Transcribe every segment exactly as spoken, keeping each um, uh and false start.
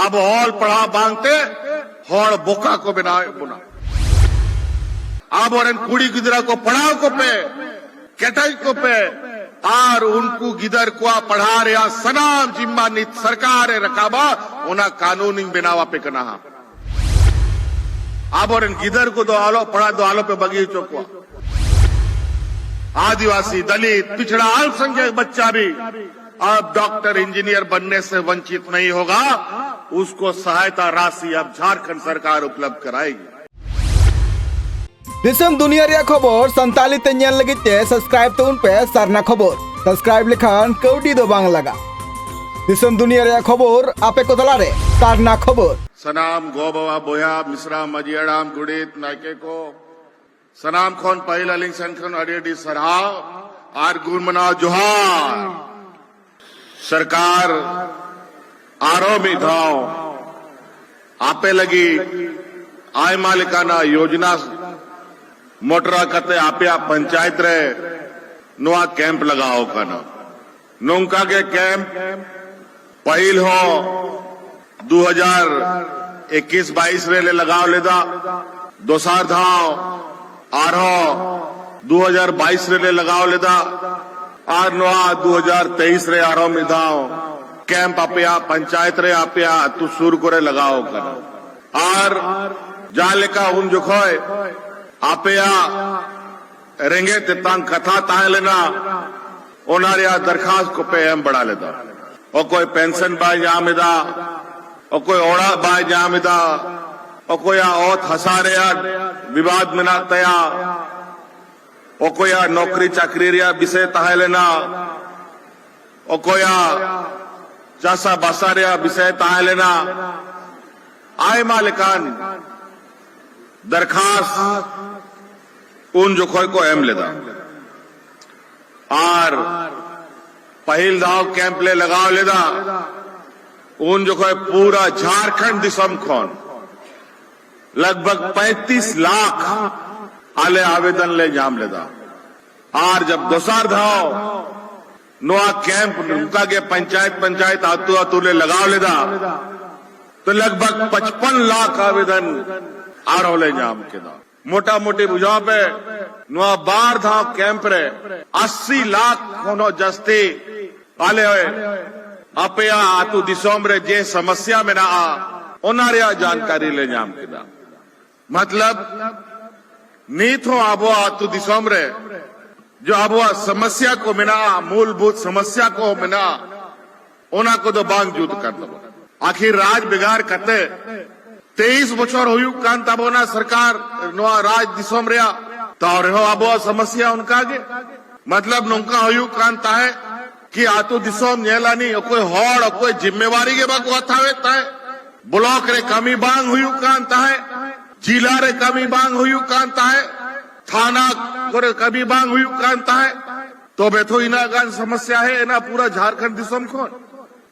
ᱟᱵᱚ ᱚᱞ ᱯᱟᱲᱦᱟᱣ ᱵᱟᱝᱛᱮ ᱦᱚᱲ ᱵᱚᱠᱟ ᱠᱚ ᱵᱮᱱᱟᱣᱮᱫ ᱵᱚᱱᱟ᱾ ᱟᱵᱚᱨᱮᱱ ᱠᱩᱲᱤ ᱜᱤᱫᱽᱨᱟᱹ ᱠᱚ ᱯᱟᱲᱦᱟᱣ ᱠᱚᱯᱮ, ᱠᱮᱴᱮᱡ ᱠᱚᱯᱮ, ᱟᱨ ᱩᱱᱠᱩ ᱜᱤᱫᱟᱹᱨ ᱠᱚᱣᱟᱜ ᱯᱟᱲᱦᱟᱣ ᱨᱮᱭᱟᱜ ᱥᱟᱱᱟᱢ ᱡᱤᱢᱢᱟ ᱱᱤᱛ ᱥᱚᱨᱠᱟᱨ ᱮ ᱨᱟᱠᱟᱵᱟ, ᱚᱱᱟ ᱠᱟᱹᱱᱩᱱ ᱤᱧ ᱵᱮᱱᱟᱣ ᱟᱯᱮ ᱠᱟᱱᱟ ᱦᱟᱸᱜ᱾ ᱟᱵᱚᱨᱮᱱ ᱜᱤᱫᱟᱹᱨ ᱠᱚᱫᱚ ᱚᱞᱚᱜ ᱯᱟᱲᱦᱟᱜ ᱫᱚ ᱟᱞᱚᱯᱮ ᱵᱟᱹᱜᱤ ᱦᱚᱪᱚ ᱠᱚᱣᱟ᱾ आदिवासी, दलित, पिछड़ा, अल्पसंख्यक बच्चा भी अब डॉक्टर इंजीनियर बनने से वंचित नहीं होगा, उसको सहायता राशि अब झारखंड सरकार उपलब्ध कराएगी। ᱫᱤᱥᱚᱢ ᱫᱩᱱᱤᱭᱟᱹ ᱨᱮᱭᱟᱜ ᱠᱷᱚᱵᱚᱨ ᱥᱟᱱᱛᱟᱲᱤ ᱛᱮ ᱧᱮᱞ ᱞᱟᱹᱜᱤᱫ ᱛᱮ ᱥᱟᱵᱥᱠᱨᱟᱭᱤᱵ ᱛᱟᱵᱚᱱ ᱯᱮ ᱥᱟᱨᱱᱟ ᱠᱷᱚᱵᱚᱨ᱾ ᱥᱟᱵᱥᱠᱨᱟᱭᱤᱵ ᱞᱮᱠᱷᱟᱱ ᱠᱟᱹᱣᱰᱤ ᱫᱚ ᱵᱟᱝ ᱞᱟᱜᱟᱜ᱾ ᱫᱤᱥᱚᱢ ᱫᱩᱱᱤᱭᱟᱹ ᱨᱮᱭᱟᱜ ᱠᱷᱚᱵᱚᱨ ᱟᱯᱮ ᱠᱚ ᱛᱟᱞᱟᱨᱮ ᱥᱟᱨᱱᱟ ᱠᱷᱚᱵᱚᱨ᱾ ᱥᱟᱱᱟᱢ ᱜᱚ ᱵᱟᱵᱟ, ᱵᱚᱭᱦᱟ ᱢᱤᱥᱨᱟ, ᱢᱟᱹᱡᱷᱤ ᱦᱟᱲᱟᱢ, ᱜᱚᱰᱮᱛ, ᱱᱟᱭᱠᱮ ᱠᱚ, ᱥᱟᱱᱟᱢ ᱠᱷᱚᱱ ᱯᱟᱹᱦᱤᱞ ᱟᱹᱞᱤᱧ ᱥᱮᱱ ᱠᱷᱚᱱ ᱟᱹᱰᱤ ᱟᱹᱰᱤ ᱥᱟᱨᱦᱟᱣ ᱟᱨ ᱜᱩᱱ ᱢᱟᱱᱟᱣ ᱡᱚᱦᱟᱨ᱾ ᱥᱚᱨᱠᱟᱨ ᱟᱨᱚ ᱢᱤᱫ ᱫᱷᱟᱣ ᱟᱯᱮ ᱞᱟᱹᱜᱤᱫ ᱟᱭᱢᱟ ᱞᱮᱠᱟᱱᱟᱜ ᱭᱳᱡᱽᱱᱟ ᱢᱚᱴᱨᱟ ᱠᱟᱛᱮ ᱟᱯᱮᱭᱟᱜ ᱯᱚᱧᱪᱟᱭᱮᱛ ᱨᱮ ᱱᱚᱣᱟ ᱠᱮᱢᱯ ᱞᱟᱜᱟᱣ ᱠᱟᱱᱟ᱾ ᱱᱚᱝᱠᱟ ᱜᱮ ᱠᱮᱢᱯ ᱯᱟᱹᱦᱤᱞ ᱦᱚᱸ ᱫᱩ ᱦᱟᱡᱟᱨ ᱮᱠᱤᱥ ᱵᱟᱭᱤᱥ ᱨᱮ ᱞᱮ ᱞᱟᱜᱟᱣ ᱞᱮᱫᱟ, ᱫᱚᱥᱟᱨ ᱫᱷᱟᱣ ᱟᱨᱦᱚᱸ ᱫᱩ ᱦᱟᱡᱟᱨ ᱵᱟᱭᱤᱥ ᱨᱮ ᱞᱮ ᱞᱟᱜᱟᱣ ᱞᱮᱫᱟ, ᱟᱨ ᱱᱚᱣᱟ ᱫᱩ ᱦᱟᱡᱟᱨ ᱛᱮᱭᱤᱥ ᱨᱮ ᱟᱨᱦᱚᱸ ᱢᱤᱫ ᱫᱷᱟᱣ ᱠᱮᱢᱯ ᱟᱯᱮᱭᱟᱜ ᱯᱚᱧᱪᱟᱭᱮᱛ ᱨᱮ, ᱟᱯᱮᱭᱟᱜ ᱟᱹᱛᱩ ᱥᱩᱨ ᱠᱚᱨᱮ ᱞᱟᱜᱟᱣ ᱠᱟᱱᱟ᱾ ᱟᱨ ᱡᱟᱦᱟᱸ ᱞᱮᱠᱟ ᱩᱱ ᱡᱚᱠᱷᱚᱡ ᱟᱯᱮᱭᱟᱜ ᱨᱮᱸᱜᱮᱡ ᱛᱮᱛᱟᱝ ᱠᱟᱛᱷᱟ ᱛᱟᱦᱮᱸ ᱞᱮᱱᱟ, ᱚᱱᱟ ᱨᱮᱭᱟᱜ ᱫᱟᱨᱠᱷᱟᱥᱛ ᱠᱚᱯᱮ ᱮᱢ ᱵᱟᱲᱟ ᱞᱮᱫᱟ᱾ ᱚᱠᱚᱭ ᱯᱮᱱᱥᱚᱱ ᱵᱟᱭ ᱧᱟᱢ ᱮᱫᱟ, ᱚᱠᱚᱭ ᱚᱲᱟᱜ ᱵᱟᱭ ᱧᱟᱢ ᱮᱫᱟ, ᱚᱠᱚᱭᱟᱜ ᱚᱛ ᱦᱟᱥᱟ ᱨᱮᱭᱟᱜ ᱵᱤᱵᱟᱫ ᱢᱮᱱᱟᱜ ᱛᱟᱭᱟ, ᱚᱠᱚᱭᱟᱜ ᱱᱚᱠᱨᱤ ᱪᱟᱠᱨᱤ ᱨᱮᱭᱟᱜ ᱵᱤᱥᱚᱭ ᱛᱟᱦᱮᱸ ᱞᱮᱱᱟ, ᱚᱠᱚᱭᱟᱜ ᱪᱟᱥᱟ ᱵᱟᱥᱟ ᱨᱮᱭᱟᱜ ᱵᱤᱥᱚᱭ ᱛᱟᱦᱮᱸ ᱞᱮᱱᱟ, ᱟᱭᱢᱟ ᱞᱮᱠᱟᱱ ᱫᱟᱨᱠᱷᱟᱥᱛ ᱩᱱ ᱡᱚᱠᱷᱚᱡ ᱠᱚ ᱮᱢ ᱞᱮᱫᱟ᱾ ᱟᱨ ᱯᱟᱹᱦᱤᱞ ᱫᱷᱟᱣ ᱠᱮᱢᱯ ᱞᱮ ᱞᱟᱜᱟᱣ ᱞᱮᱫᱟ, ᱩᱱ ᱡᱚᱠᱷᱚᱡ ᱯᱩᱨᱟ ᱡᱷᱟᱨᱠᱷᱚᱸᱰ ᱫᱤᱥᱚᱢ ᱠᱷᱚᱱ ᱞᱟᱜᱽ ᱵᱷᱟᱜᱽ ᱯᱮᱸᱛᱤᱥ ᱞᱟᱠᱷ ᱟᱞᱮ ᱟᱵᱮᱫᱚᱱ ᱞᱮ ᱧᱟᱢ ᱞᱮᱫᱟ᱾ ᱟᱨ ᱡᱟᱵ ᱫᱚᱥᱟᱨ ᱫᱷᱟᱣ ᱱᱚᱣᱟ ᱠᱮᱢᱯ ᱱᱚᱝᱠᱟ ᱜᱮ ᱯᱚᱧᱪᱟᱭᱮᱛ ᱯᱚᱧᱪᱟᱭᱮᱛ, ᱟᱹᱛᱩ ᱟᱹᱛᱩ ᱞᱮ ᱞᱟᱜᱟᱣ ᱞᱮᱫᱟ, ᱛᱚ ᱞᱟᱜᱽ ᱵᱷᱟᱜᱽ ᱯᱟᱸᱪᱯᱟᱱ ᱞᱟᱠᱷ ᱟᱵᱮᱫᱚᱱ ᱟᱨᱦᱚᱸ ᱞᱮ ᱧᱟᱢ ᱠᱮᱫᱟ᱾ ᱢᱚᱴᱟᱢᱩᱴᱤ ᱵᱩᱡᱷᱟᱹᱣ ᱯᱮ, ᱱᱚᱣᱟ ᱵᱟᱨ ᱫᱷᱟᱣ ᱠᱮᱢᱯ ᱨᱮ ᱟᱥᱤ ᱞᱟᱠᱷ ᱠᱷᱚᱱ ᱦᱚᱸ ᱡᱟᱹᱥᱛᱤ ᱟᱞᱮ ᱟᱯᱮᱭᱟᱜ ᱟᱹᱛᱩ ᱫᱤᱥᱚᱢ ᱨᱮ ᱡᱮ ᱥᱚᱢᱚᱥᱭᱟ ᱢᱮᱱᱟᱜᱼᱟ, ᱚᱱᱟ ᱨᱮᱭᱟᱜ ᱡᱟᱱᱠᱟᱨᱤ ᱞᱮ ᱧᱟᱢ ᱠᱮᱫᱟ᱾ ᱢᱚᱛᱞᱚᱵ, ᱱᱤᱛ ᱦᱚᱸ ᱟᱵᱚᱣᱟᱜ ᱟᱹᱛᱩ ᱫᱤᱥᱚᱢ ᱨᱮ ᱡᱮ ᱟᱵᱚᱣᱟᱜ ᱥᱚᱢᱚᱥᱭᱟ ᱠᱚ ᱢᱮᱱᱟᱜᱼᱟ, ᱢᱩᱞᱵᱷᱩᱛ ᱥᱚᱢᱚᱥᱭᱟ ᱠᱚ ᱢᱮᱱᱟᱜᱼᱟ, ᱚᱱᱟ ᱠᱚᱫᱚ ᱵᱟᱝ ᱡᱩᱛ ᱠᱟᱱ ᱛᱟᱵᱚᱱᱟ᱾ ᱟᱹᱠᱷᱤᱨ ᱨᱟᱡᱽ ᱵᱷᱮᱜᱟᱨ ᱠᱟᱛᱮ ᱛᱮᱭᱤᱥ ᱵᱚᱪᱷᱚᱨ ᱦᱩᱭᱩᱜ ᱠᱟᱱ ᱛᱟᱵᱚᱱᱟ ᱥᱚᱨᱠᱟᱨ ᱱᱚᱣᱟ ᱨᱟᱡᱽ ᱫᱤᱥᱚᱢ ᱨᱮᱭᱟᱜ, ᱛᱟᱣ ᱨᱮᱦᱚᱸ ᱟᱵᱚᱣᱟᱜ ᱥᱚᱢᱚᱥᱭᱟ ᱚᱱᱠᱟ ᱜᱮ᱾ ᱢᱚᱛᱞᱚᱵ, ᱱᱚᱝᱠᱟ ᱦᱩᱭᱩᱜ ᱠᱟᱱ ᱛᱟᱦᱮᱸᱫ ᱠᱤ ᱟᱹᱛᱩ ᱫᱤᱥᱚᱢ ᱧᱮᱞ ᱟᱹᱱᱤᱡ ᱚᱠᱚᱭ ᱦᱚᱲ, ᱚᱠᱚᱭ ᱡᱤᱢᱢᱮᱣᱟᱨᱤ ᱜᱮ ᱵᱟᱠᱚ ᱦᱟᱛᱟᱣᱮᱫ ᱛᱟᱦᱮᱸᱫ᱾ ᱵᱞᱚᱠ ᱨᱮ ᱠᱟᱹᱢᱤ ᱵᱟᱝ ᱦᱩᱭᱩᱜ ᱠᱟᱱ ᱛᱟᱦᱮᱸᱫ, ᱡᱤᱞᱟ ᱨᱮ ᱠᱟᱹᱢᱤ ᱵᱟᱝ ᱦᱩᱭᱩᱜ ᱠᱟᱱ ᱛᱟᱦᱮᱸᱫ, ᱛᱷᱟᱱᱟ ᱠᱚᱨᱮ ᱠᱟᱹᱢᱤ ᱵᱟᱝ ᱦᱩᱭᱩᱜ ᱠᱟᱱ ᱛᱟᱦᱮᱸᱫ, ᱛᱚᱵᱮ ᱛᱚ ᱤᱱᱟᱹᱜ ᱜᱟᱱ ᱥᱚᱢᱚᱥᱭᱟ ᱦᱮᱡ ᱮᱱᱟ ᱯᱩᱨᱟᱹ ᱡᱷᱟᱲᱠᱷᱚᱸᱰ ᱫᱤᱥᱚᱢ ᱠᱷᱚᱱ᱾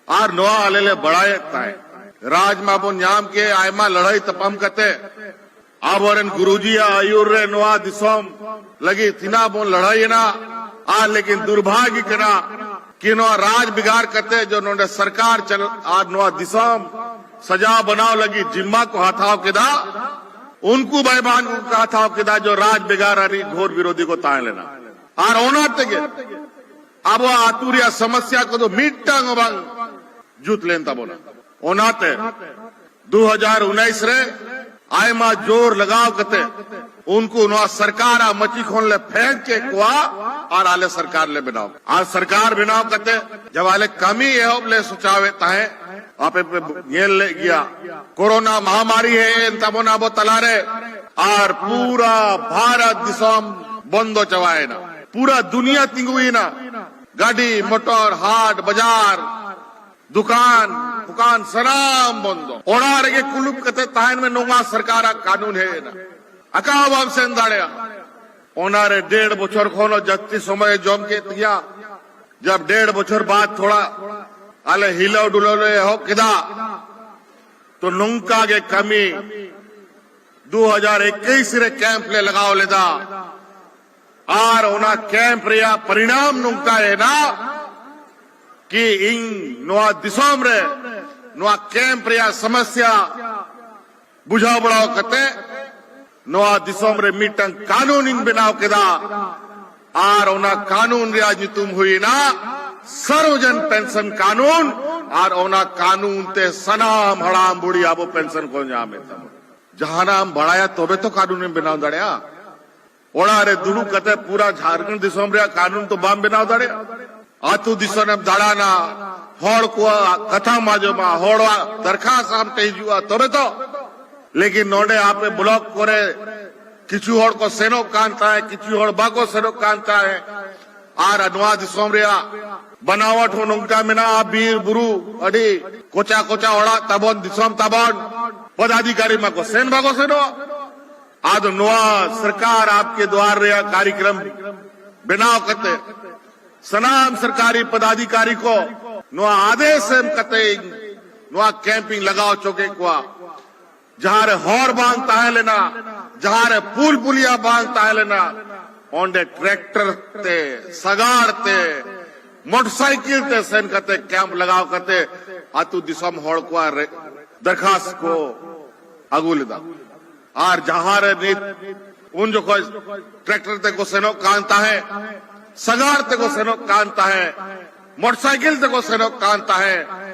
ᱟᱨ ᱱᱚᱣᱟ ᱟᱞᱮ ᱞᱮ ᱵᱟᱲᱟᱭᱮᱫ ᱛᱟᱦᱮᱸᱫ, ᱨᱟᱡᱽ ᱢᱟᱵᱚᱱ ᱧᱟᱢ ᱠᱮ ᱟᱭᱢᱟ ᱞᱟᱹᱲᱦᱟᱹᱭ ᱛᱟᱯᱟᱢ ᱠᱟᱛᱮ, ᱟᱵᱚᱨᱮᱱ ᱜᱩᱨᱩᱡᱤᱭᱟᱜ ᱟᱹᱭᱩᱨ ᱨᱮ ᱱᱚᱣᱟ ᱫᱤᱥᱚᱢ ᱞᱟᱹᱜᱤᱫ ᱛᱤᱱᱟᱹᱜ ᱵᱚᱱ ᱞᱟᱹᱲᱦᱟᱹᱭᱮᱱᱟ᱾ ᱟᱨ ᱞᱮᱠᱤᱱ ᱫᱩᱨᱵᱷᱟᱜᱭ ᱠᱟᱱᱟ ᱠᱤ ᱱᱚᱣᱟ ᱨᱟᱡᱽ ᱵᱷᱮᱜᱟᱨ ᱠᱟᱛᱮ ᱡᱚ ᱱᱚᱰᱮ ᱥᱚᱨᱠᱟᱨ ᱪᱟᱞ-, ᱟᱨ ᱱᱚᱣᱟ ᱫᱤᱥᱚᱢ ᱥᱟᱡᱟᱣ ᱵᱮᱱᱟᱣ ᱞᱟᱹᱜᱤᱫ ᱡᱤᱢᱢᱟ ᱠᱚ ᱦᱟᱛᱟᱣ ᱠᱮᱫᱟ, ᱩᱱᱠᱩ ᱵᱮᱭᱤᱢᱟᱱ ᱠᱚ ᱦᱟᱛᱟᱣ ᱠᱮᱫᱟ ᱡᱚ ᱨᱟᱡᱽ ᱵᱷᱮᱜᱟᱨ ᱟᱹᱨᱤ ᱜᱷᱳᱨ ᱵᱤᱨᱳᱫᱷᱤ ᱠᱚ ᱛᱟᱦᱮᱸ ᱞᱮᱱᱟ᱾ ᱟᱨ ᱚᱱᱟ ᱛᱮᱜᱮ ᱟᱵᱚᱣᱟᱜ ᱟᱹᱛᱩ ᱨᱮᱭᱟᱜ ᱥᱚᱢᱚᱥᱭᱟ ᱠᱚᱫᱚ ᱢᱤᱫᱴᱟᱝ ᱦᱚᱸ ᱵᱟᱝ ᱡᱩᱛ ᱞᱮᱱ ᱛᱟᱵᱚᱱᱟ᱾ ᱚᱱᱟᱛᱮ ᱫᱩ ᱦᱟᱡᱟᱨ ᱩᱱᱤᱥ ᱨᱮ ᱟᱭᱢᱟ ᱡᱳᱨ ᱞᱟᱜᱟᱣ ᱠᱟᱛᱮ ᱩᱱᱠᱩ ᱱᱚᱣᱟ ᱥᱚᱨᱠᱟᱨᱟᱜ ᱢᱟᱹᱪᱤ ᱠᱷᱚᱱ ᱞᱮ ᱯᱷᱮᱸᱠ ᱠᱮᱫ ᱠᱚᱣᱟ ᱟᱨ ᱟᱞᱮ ᱥᱚᱨᱠᱟᱨ ᱞᱮ ᱵᱮᱱᱟᱣ᱾ ᱟᱨ ᱥᱚᱨᱠᱟᱨ ᱵᱮᱱᱟᱣ ᱠᱟᱛᱮ ᱡᱟᱵ ᱟᱞᱮ ᱠᱟᱹᱢᱤ ᱮᱦᱚᱵ ᱞᱮ ᱥᱚᱪᱟᱣᱮᱫ ᱛᱟᱦᱮᱸᱫ, ᱟᱯᱮ ᱯᱮ ᱧᱮᱞ ᱞᱮᱫ ᱜᱮᱭᱟ, ᱠᱳᱨᱳᱱᱟ ᱢᱟᱦᱟᱢᱟᱨᱤ ᱦᱮᱡ ᱮᱱ ᱛᱟᱵᱚᱱᱟ ᱟᱵᱚ ᱛᱟᱞᱟᱨᱮ, ᱟᱨ ᱯᱩᱨᱟ ᱵᱷᱟᱨᱚᱛ ᱫᱤᱥᱚᱢ ᱵᱚᱱᱫᱚ ᱪᱟᱵᱟᱭᱮᱱᱟ, ᱯᱩᱨᱟ ᱫᱩᱱᱤᱭᱟ ᱛᱤᱸᱜᱩᱭᱮᱱᱟ, ᱜᱟᱹᱰᱤ, ᱢᱚᱴᱚᱨ, ᱦᱟᱴ, ᱵᱟᱡᱟᱨ, ᱫᱩᱠᱟᱱ, ᱫᱩᱠᱟᱱ ᱥᱟᱱᱟᱢ ᱵᱚᱱᱫᱚ᱾ ᱚᱲᱟᱜ ᱨᱮᱜᱮ ᱠᱩᱞᱩᱯ ᱠᱟᱛᱮ ᱛᱟᱦᱮᱱ ᱢᱮ, ᱱᱚᱣᱟ ᱥᱚᱨᱠᱟᱨᱟᱜ ᱠᱟᱹᱱᱩᱱ ᱦᱮᱡ ᱮᱱᱟ᱾ ᱟᱠᱟ ᱦᱚᱸ ᱵᱟᱢ ᱥᱮᱱ ᱫᱟᱲᱮᱭᱟᱜᱼᱟ᱾ ᱚᱱᱟᱨᱮ ᱰᱮᱲ ᱵᱚᱪᱷᱚᱨ ᱠᱷᱚᱱ ᱦᱚᱸ ᱡᱟᱹᱥᱛᱤ ᱥᱚᱢᱚᱭᱮ ᱡᱚᱢ ᱠᱮᱫ ᱜᱮᱭᱟ᱾ ᱡᱟᱵ ᱰᱮᱲ ᱵᱚᱪᱷᱚᱨ ᱵᱟᱫ ᱛᱷᱚᱲᱟ ᱟᱞᱮ ᱦᱤᱞᱟᱹᱣ ᱰᱩᱞᱟᱹᱣ ᱞᱮ ᱮᱦᱚᱵ ᱠᱮᱫᱟ, ᱛᱚ ᱱᱚᱝᱠᱟ ᱜᱮ ᱠᱟᱹᱢᱤ ᱫᱩ ᱦᱟᱡᱟᱨ ᱤᱠᱤᱥ ᱨᱮ ᱠᱮᱢᱯ ᱞᱮ ᱞᱟᱜᱟᱣ ᱞᱮᱫᱟ᱾ ᱟᱨ ᱚᱱᱟ ᱠᱮᱢᱯ ᱨᱮᱭᱟᱜ ᱯᱚᱨᱤᱱᱟᱢ ᱱᱚᱝᱠᱟ ᱮᱱᱟ ᱠᱤ ᱤᱧ ᱱᱚᱣᱟ ᱫᱤᱥᱚᱢ ᱨᱮ ᱱᱚᱣᱟ ᱠᱮᱢᱯ ᱨᱮᱭᱟᱜ ᱥᱚᱢᱚᱥᱭᱟ ᱵᱩᱡᱷᱟᱹᱣ ᱵᱟᱲᱟ ᱠᱟᱛᱮ ᱱᱚᱣᱟ ᱫᱤᱥᱚᱢ ᱨᱮ ᱢᱤᱫᱴᱟᱝ ᱠᱟᱹᱱᱩᱱ ᱤᱧ ᱵᱮᱱᱟᱣ ᱠᱮᱫᱟ᱾ ᱟᱨ ᱚᱱᱟ ᱠᱟᱹᱱᱩᱱ ᱨᱮᱭᱟᱜ ᱧᱩᱛᱩᱢ ᱦᱩᱭᱮᱱᱟ ᱥᱟᱨᱵᱚᱡᱚᱱᱤᱱ ᱯᱮᱱᱥᱚᱱ ᱠᱟᱹᱱᱩᱱ᱾ ᱟᱨ ᱚᱱᱟ ᱠᱟᱹᱱᱩᱱ ᱛᱮ ᱥᱟᱱᱟᱢ ᱦᱟᱲᱟᱢ ᱵᱩᱲᱦᱤ ᱟᱵᱚ ᱯᱮᱱᱥᱚᱱ ᱠᱚ ᱧᱟᱢᱮᱫ ᱛᱟᱵᱚᱱᱟ᱾ ᱡᱟᱦᱟᱱᱟᱜ ᱮᱢ ᱵᱟᱲᱟᱭᱟ ᱛᱚᱵᱮ ᱛᱚ ᱠᱟᱹᱱᱩᱱᱮᱢ ᱵᱮᱱᱟᱣ ᱫᱟᱲᱮᱭᱟᱜᱼᱟ᱾ ᱚᱲᱟᱜ ᱨᱮ ᱫᱩᱲᱩᱵ ᱠᱟᱛᱮ ᱯᱩᱨᱟᱹ ᱡᱷᱟᱲᱠᱷᱚᱸᱰ ᱫᱤᱥᱚᱢ ᱨᱮᱭᱟᱜ ᱠᱟᱹᱱᱩᱱ ᱛᱚ ᱵᱟᱢ ᱵᱮᱱᱟᱣ ᱫᱟᱲᱮᱭᱟᱜᱼᱟ᱾ ᱟᱹᱛᱩ ᱫᱤᱥᱚᱢ ᱮᱢ ᱫᱟᱬᱟᱱᱟ, ᱦᱚᱲ ᱠᱚᱣᱟᱜ ᱠᱟᱛᱷᱟᱢ ᱟᱸᱡᱚᱢᱟ, ᱦᱚᱲᱟᱜ ᱫᱟᱨᱠᱷᱟᱥ ᱟᱢ ᱴᱷᱮᱱ ᱦᱤᱡᱩᱜᱼᱟ, ᱛᱚᱵᱮ ᱛᱚ᱾ ᱞᱮᱠᱤᱱ ᱱᱚᱰᱮ ᱟᱯᱮ ᱵᱞᱚᱠ ᱠᱚᱨᱮ ᱠᱤᱪᱷᱩ ᱦᱚᱲ ᱠᱚ ᱥᱮᱱᱚᱜ ᱠᱟᱱ ᱛᱟᱦᱮᱸ, ᱠᱤᱪᱷᱩ ᱦᱚᱲ ᱵᱟᱠᱚ ᱥᱮᱱᱚᱜ ᱠᱟᱱ ᱛᱟᱦᱮᱸ᱾ ᱟᱨ ᱱᱚᱣᱟ ᱫᱤᱥᱚᱢ ᱨᱮᱭᱟᱜ ᱵᱟᱱᱟᱣᱟᱴ ᱦᱚᱸ ᱱᱚᱝᱠᱟ ᱢᱮᱱᱟᱜᱼᱟ, ᱵᱤᱨ ᱵᱩᱨᱩ ᱟᱹᱰᱤ ᱠᱚᱪᱟ ᱠᱚᱪᱟ ᱚᱲᱟᱜ ᱛᱟᱵᱚᱱ, ᱫᱤᱥᱚᱢ ᱛᱟᱵᱚᱱ, ᱯᱚᱫᱟᱫᱷᱤᱠᱟᱨᱤ ᱢᱟᱠᱚ ᱥᱮᱱ ᱵᱟᱠᱚ ᱥᱮᱱᱚᱜ᱾ ᱟᱫᱚ ᱱᱚᱣᱟ ᱥᱚᱨᱠᱟᱨ ᱟᱯᱠᱮ ᱫᱣᱟᱨ ᱨᱮᱭᱟᱜ ᱠᱟᱨᱭᱚᱠᱨᱚᱢ ᱵᱮᱱᱟᱣ ᱠᱟᱛᱮ ᱥᱟᱱᱟᱢ ᱥᱚᱨᱠᱟᱨᱤ ᱯᱚᱫᱟᱫᱷᱤᱠᱟᱨᱤ ᱠᱚ ᱱᱚᱣᱟ ᱟᱫᱮᱥ ᱮᱢ ᱠᱟᱛᱮ ᱱᱚᱣᱟ ᱠᱮᱢᱯ ᱤᱧ ᱞᱟᱜᱟᱣ ᱦᱚᱪᱚ ᱠᱮᱫ ᱠᱚᱣᱟ᱾ ᱡᱟᱦᱟᱸ ᱨᱮ ᱦᱚᱨ ᱵᱟᱝ ᱛᱟᱦᱮᱸ ᱞᱮᱱᱟ, ᱡᱟᱦᱟᱸ ᱨᱮ ᱯᱩᱞ ᱯᱩᱞᱤᱭᱟ ᱵᱟᱝ ᱛᱟᱦᱮᱸ ᱞᱮᱱᱟ, ᱚᱸᱰᱮ ᱴᱨᱟᱠᱴᱚᱨ ᱛᱮ, ᱥᱟᱜᱟᱲ ᱛᱮ, ᱢᱚᱴᱚᱨᱥᱟᱭᱠᱮᱞ ᱛᱮ ᱥᱮᱱ ᱠᱟᱛᱮ ᱠᱮᱢᱯ ᱞᱟᱜᱟᱣ ᱠᱟᱛᱮ ᱟᱹᱛᱩ ᱫᱤᱥᱚᱢ ᱦᱚᱲ ᱠᱚᱣᱟᱜ ᱨᱮ-, ᱫᱟᱨᱠᱷᱟᱥ ᱠᱚ ᱟᱹᱜᱩ ᱞᱮᱫᱟ᱾ ᱟᱨ ᱡᱟᱦᱟᱸ ᱨᱮ ᱱᱤᱛ ᱩᱱ ᱡᱚᱠᱷᱚᱡ ᱴᱨᱟᱠᱴᱚᱨ ᱛᱮᱠᱚ ᱥᱮᱱᱚᱜ ᱠᱟᱱ ᱛᱟᱦᱮᱸ, ᱥᱟᱜᱟᱲ ᱛᱮᱠᱚ ᱥᱮᱱᱚᱜ ᱠᱟᱱ ᱛᱟᱦᱮᱸ, ᱢᱚᱴᱚᱨᱥᱟᱭᱠᱮᱞ ᱛᱮᱠᱚ ᱥᱮᱱᱚᱜ ᱠᱟᱱ ᱛᱟᱦᱮᱸ,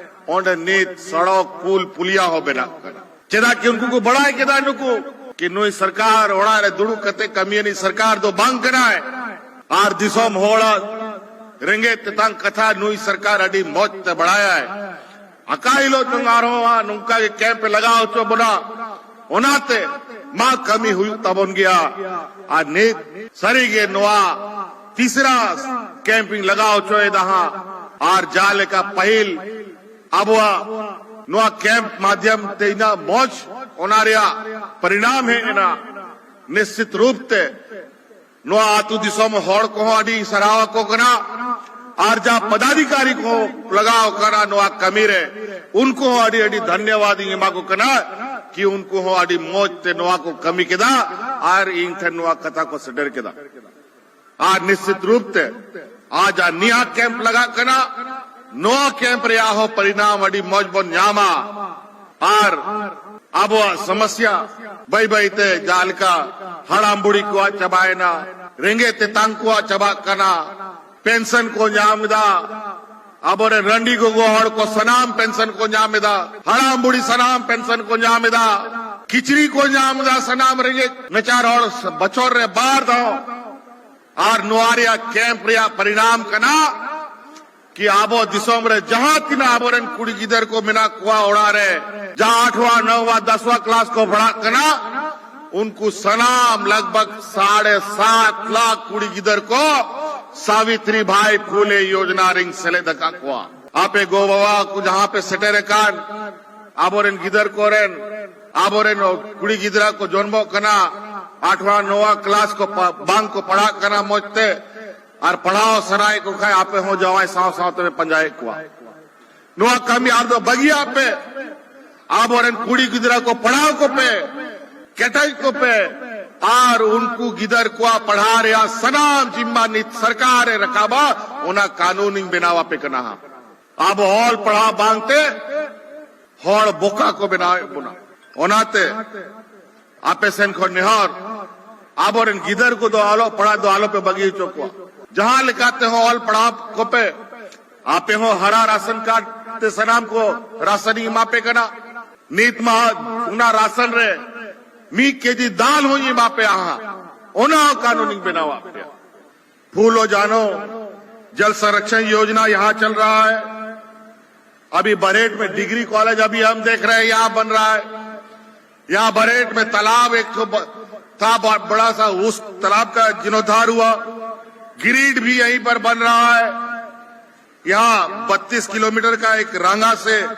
ᱚᱸᱰᱮ ᱱᱤᱛ ᱥᱚᱲᱚᱠ, ᱯᱩᱞ, ᱯᱩᱞᱤᱭᱟ ᱦᱚᱸ ᱵᱮᱱᱟᱜ ᱠᱟᱱᱟ᱾ ᱪᱮᱫᱟᱜ ᱠᱤ ᱩᱱᱠᱩ ᱠᱚ ᱵᱟᱲᱟᱭ ᱠᱮᱫᱟ ᱱᱩᱠᱩ ᱠᱤ ᱱᱩᱭ ᱥᱚᱨᱠᱟᱨ ᱚᱲᱟᱜ ᱨᱮ ᱫᱩᱲᱩᱵ ᱠᱟᱛᱮ ᱠᱟᱹᱢᱤᱭᱟᱱᱤᱡ ᱥᱚᱨᱠᱟᱨ ᱫᱚ ᱵᱟᱝ ᱠᱟᱱᱟᱭ᱾ ᱟᱨ ᱫᱤᱥᱚᱢ ᱦᱚᱲᱟᱜ ᱨᱮᱸᱜᱮᱡ ᱛᱮᱛᱟᱝ ᱠᱟᱛᱷᱟ ᱱᱩᱭ ᱥᱚᱨᱠᱟᱨ ᱟᱹᱰᱤ ᱢᱚᱡᱽ ᱛᱮ ᱵᱟᱲᱟᱭᱟᱭ᱾ ᱟᱠᱟ ᱦᱤᱞᱳᱜ ᱪᱚᱝ ᱟᱨᱦᱚᱸ ᱦᱟᱸᱜ ᱱᱚᱝᱠᱟ ᱜᱮ ᱠᱮᱢᱯ ᱮ ᱞᱟᱜᱟᱣ ᱦᱚᱪᱚ ᱵᱚᱱᱟ, ᱚᱱᱟᱛᱮ ᱢᱟ ᱠᱟᱹᱢᱤ ᱦᱩᱭᱩᱜ ᱛᱟᱵᱚᱱ ᱜᱮᱭᱟ᱾ ᱟᱨ ᱱᱤᱛ ᱥᱟᱹᱨᱤᱜᱮ ᱱᱚᱣᱟ ᱛᱤᱥᱨᱟ ᱠᱮᱢᱯ ᱤᱧ ᱞᱟᱜᱟᱣ ᱦᱚᱪᱚᱭᱮᱫᱟ ᱦᱟᱸᱜ᱾ ᱟᱨ ᱡᱟᱦᱟᱸ ᱞᱮᱠᱟ ᱯᱟᱹᱦᱤᱞ ᱟᱵᱚᱣᱟᱜ ᱱᱚᱣᱟ ᱠᱮᱢᱯ ᱢᱟᱫᱷᱭᱚᱢ ᱛᱮ ᱤᱱᱟᱹᱜ ᱢᱚᱡᱽ ᱚᱱᱟ ᱨᱮᱭᱟᱜ ᱯᱚᱨᱤᱱᱟᱢ ᱦᱮᱡ ᱮᱱᱟ, ᱱᱤᱥᱪᱤᱛ ᱨᱩᱯ ᱛᱮ ᱱᱚᱣᱟ ᱟᱹᱛᱩ ᱫᱤᱥᱚᱢ ᱦᱚᱲ ᱠᱚᱦᱚᱸ ᱟᱹᱰᱤ ᱥᱟᱨᱦᱟᱣ ᱟᱠᱚ ᱠᱟᱱᱟ᱾ ᱟᱨ ᱡᱟᱦᱟᱸ ᱯᱚᱫᱟᱫᱷᱤᱠᱟᱨᱤ ᱠᱚ ᱞᱟᱜᱟᱣ ᱠᱟᱱᱟ ᱱᱚᱣᱟ ᱠᱟᱹᱢᱤ ᱨᱮ, ᱩᱱᱠᱩ ᱦᱚᱸ ᱟᱹᱰᱤ ᱟᱹᱰᱤ ᱫᱷᱚᱱᱭᱚᱵᱟᱫ ᱤᱧ ᱮᱢᱟ ᱠᱚ ᱠᱟᱱᱟ ᱠᱤ ᱩᱱᱠᱩ ᱦᱚᱸ ᱟᱹᱰᱤ ᱢᱚᱡᱽ ᱛᱮ ᱱᱚᱣᱟ ᱠᱚ ᱠᱟᱹᱢᱤ ᱠᱮᱫᱟ ᱟᱨ ᱤᱧ ᱴᱷᱮᱱ ᱱᱚᱣᱟ ᱠᱟᱛᱷᱟ ᱠᱚ ᱥᱮᱴᱮᱨ ᱠᱮᱫᱟ᱾ ᱟᱨ ᱱᱤᱥᱪᱤᱛ ᱨᱩᱯ ᱛᱮ ᱟᱡ ᱟᱨ ᱱᱤᱭᱟ ᱠᱮᱢᱯ ᱞᱟᱜᱟᱜ ᱠᱟᱱᱟ, ᱱᱚᱣᱟ ᱠᱮᱢᱯ ᱨᱮᱭᱟᱜ ᱦᱚᱸ ᱯᱚᱨᱤᱱᱟᱢ ᱟᱹᱰᱤ ᱢᱚᱡᱽ ᱵᱚᱱ ᱧᱟᱢᱟ᱾ ᱟᱨ ᱟᱵᱚᱣᱟᱜ ᱥᱚᱢᱚᱥᱭᱟ ᱵᱟᱹᱭ ᱵᱟᱹᱭ ᱛᱮ ᱡᱟᱦᱟᱸ ᱞᱮᱠᱟ ᱦᱟᱲᱟᱢ ᱵᱩᱲᱦᱤ ᱠᱚᱣᱟᱜ ᱪᱟᱵᱟᱭᱮᱱᱟ, ᱨᱮᱸᱜᱮᱡ ᱛᱮᱛᱟᱝ ᱠᱚᱣᱟᱜ ᱪᱟᱵᱟᱜ ᱠᱟᱱᱟ, ᱯᱮᱱᱥᱚᱱ ᱠᱚ ᱧᱟᱢ ᱮᱫᱟ, ᱟᱵᱚᱨᱮᱱ ᱨᱟᱺᱰᱤ ᱜᱚᱜᱚ ᱦᱚᱲ ᱠᱚ ᱥᱟᱱᱟᱢ ᱯᱮᱱᱥᱚᱱ ᱠᱚ ᱧᱟᱢ ᱮᱫᱟ, ᱦᱟᱲᱟᱢ ᱵᱩᱲᱦᱤ ᱥᱟᱱᱟᱢ ᱯᱮᱱᱥᱚᱱ ᱠᱚ ᱧᱟᱢ ᱮᱫᱟ, ᱠᱤᱪᱨᱤ ᱠᱚ ᱧᱟᱢ ᱮᱫᱟ ᱥᱟᱱᱟᱢ ᱨᱮᱸᱜᱮᱡ ᱱᱟᱪᱟᱨ ᱦᱚᱲ ᱵᱚᱪᱷᱚᱨ ᱨᱮ ᱵᱟᱨ ᱫᱷᱟᱣ᱾ ᱟᱨ ᱱᱚᱣᱟ ᱨᱮᱭᱟᱜ ᱠᱮᱢᱯ ᱨᱮᱭᱟᱜ ᱯᱚᱨᱤᱱᱟᱢ ᱠᱟᱱᱟ ᱠᱤ ᱟᱵᱚ ᱫᱤᱥᱚᱢ ᱨᱮ ᱡᱟᱦᱟᱸ ᱛᱤᱱᱟᱹᱜ ᱟᱵᱚᱨᱮᱱ ᱠᱩᱲᱤ ᱜᱤᱫᱟᱹᱨ ᱠᱚ ᱢᱮᱱᱟᱜ ᱠᱚᱣᱟ ᱚᱲᱟᱜ ᱨᱮ, ᱡᱟᱦᱟᱸ ᱟᱴᱷᱣᱟ, ᱱᱚᱣᱟ, ᱫᱚᱥᱣᱟ ᱠᱞᱟᱥ ᱠᱚ ᱯᱟᱲᱦᱟᱜ ᱠᱟᱱᱟ, ᱩᱱᱠᱩ ᱥᱟᱱᱟᱢ ᱞᱟᱜᱽ ᱵᱷᱟᱜᱽ ᱥᱟᱲᱮ ᱥᱟᱛ ᱞᱟᱠᱷ ᱠᱩᱲᱤ ᱜᱤᱫᱟᱹᱨ ᱠᱚ ᱥᱟᱵᱤᱛᱨᱤ ᱵᱷᱟᱭ ᱯᱷᱩᱞᱮ ᱭᱳᱡᱱᱟ ᱨᱤᱧ ᱥᱮᱞᱮᱫ ᱟᱠᱟᱫ ᱠᱚᱣᱟ᱾ ᱟᱯᱮ ᱜᱚ ᱵᱟᱵᱟ ᱠᱚ ᱡᱟᱦᱟᱸ ᱯᱮ ᱥᱮᱴᱮᱨ ᱟᱠᱟᱱ, ᱟᱵᱚᱨᱮᱱ ᱜᱤᱫᱟᱹᱨ ᱠᱚᱨᱮᱱ ᱟᱵᱚᱨᱮᱱ ᱠᱩᱲᱤ ᱜᱤᱫᱽᱨᱟᱹ ᱠᱚ ᱡᱚᱱᱢᱚᱜ ᱠᱟᱱᱟ, ᱟᱴᱷᱣᱟ ᱱᱚᱣᱟ ᱠᱞᱟᱥ ᱠᱚ ᱯᱟ-, ᱵᱟᱝ ᱠᱚ ᱯᱟᱲᱦᱟᱜ ᱠᱟᱱᱟ ᱢᱚᱡᱽ ᱛᱮ, ᱟᱨ ᱯᱟᱲᱦᱟᱣ ᱥᱟᱱᱟᱭᱮᱫ ᱠᱚ ᱠᱷᱟᱱ ᱟᱯᱮ ᱦᱚᱸ ᱡᱟᱶᱟᱭ ᱥᱟᱶ ᱥᱟᱶ ᱛᱮᱯᱮ ᱯᱟᱸᱡᱟᱭᱮᱫ ᱠᱚᱣᱟ᱾ ᱱᱚᱣᱟ ᱠᱟᱹᱢᱤ ᱟᱨ ᱫᱚ ᱵᱟᱹᱜᱤᱭᱟᱜ ᱯᱮ᱾ ᱟᱵᱚᱨᱮᱱ ᱠᱩᱲᱤ ᱜᱤᱫᱽᱨᱟᱹ ᱠᱚ ᱯᱟᱲᱦᱟᱣ ᱠᱚᱯᱮ, ᱠᱮᱴᱮᱡ ᱠᱚᱯᱮ, ᱟᱨ ᱩᱱᱠᱩ ᱜᱤᱫᱟᱹᱨ ᱠᱚᱣᱟᱜ ᱯᱟᱲᱦᱟᱣ ᱨᱮᱭᱟᱜ ᱥᱟᱱᱟᱢ ᱡᱤᱢᱢᱟ ᱱᱤᱛ ᱥᱚᱨᱠᱟᱨ ᱮ ᱨᱟᱠᱟᱵᱟ, ᱚᱱᱟ ᱠᱟᱹᱱᱩᱱ ᱤᱧ ᱵᱮᱱᱟᱣ ᱟᱯᱮ ᱠᱟᱱᱟ ᱦᱟᱸᱜ᱾ ᱟᱵᱚ ᱚᱞ ᱯᱟᱲᱦᱟᱣ ᱵᱟᱝᱛᱮ ᱦᱚᱲ ᱵᱚᱠᱟ ᱠᱚ ᱵᱮᱱᱟᱣᱮᱫ ᱵᱚᱱᱟ᱾ ᱚᱱᱟᱛᱮ ᱟᱯᱮ ᱥᱮᱱ ᱠᱷᱚᱱ ᱱᱮᱦᱚᱨ, ᱟᱵᱚᱨᱮᱱ ᱜᱤᱫᱟᱹᱨ ᱠᱚᱫᱚ ᱚᱞᱚᱜ ᱯᱟᱲᱦᱟᱜ ᱫᱚ ᱟᱞᱚᱯᱮ ᱵᱟᱹᱜᱤ ᱦᱚᱪᱚ ᱠᱚᱣᱟ᱾ ᱡᱟᱦᱟᱸ ᱞᱮᱠᱟ ᱛᱮᱦᱚᱸ ᱚᱞ ᱯᱟᱲᱦᱟᱣ ᱠᱚᱯᱮ, ᱟᱯᱮ ᱦᱚᱸ ᱦᱟᱨᱟ ᱨᱟᱥᱚᱱ ᱠᱟᱨᱰ ᱛᱮ ᱥᱟᱱᱟᱢ ᱠᱚ ᱨᱟᱥᱚᱱ ᱤᱧ ᱮᱢᱟ ᱯᱮ ᱠᱟᱱᱟ᱾ ᱱᱤᱛ ᱢᱟ ᱚᱱᱟ ᱨᱟᱥᱚᱱ ᱨᱮ ᱢᱤᱫ ᱠᱮᱡᱤ ᱫᱟᱞ ᱦᱚᱸᱧ ᱮᱢᱟ ᱯᱮᱭᱟ ᱦᱟᱸᱜ᱾ ᱚᱱᱟ ᱦᱚᱸ ᱠᱟᱹᱱᱩᱱ ᱤᱧ ᱵᱮᱱᱟᱣ ᱟᱯᱮᱭᱟ᱾ फूलो जानो, जल संरक्षण योजना यहाँ चल रहा है। अभी बरेट में डिग्री कॉलेज अभी हम देख रहे हैं, यहाँ बन रहा है। यहाँ बरेट में तालाब एक ठो ब-, था, ब-, बड़ा सा, उस तालाब का जीर्णोद्धार हुआ। ग्रिड भी यहीं पर बन रहा है। यहाँ बत्तीस किलोमीटर का एक रांगा से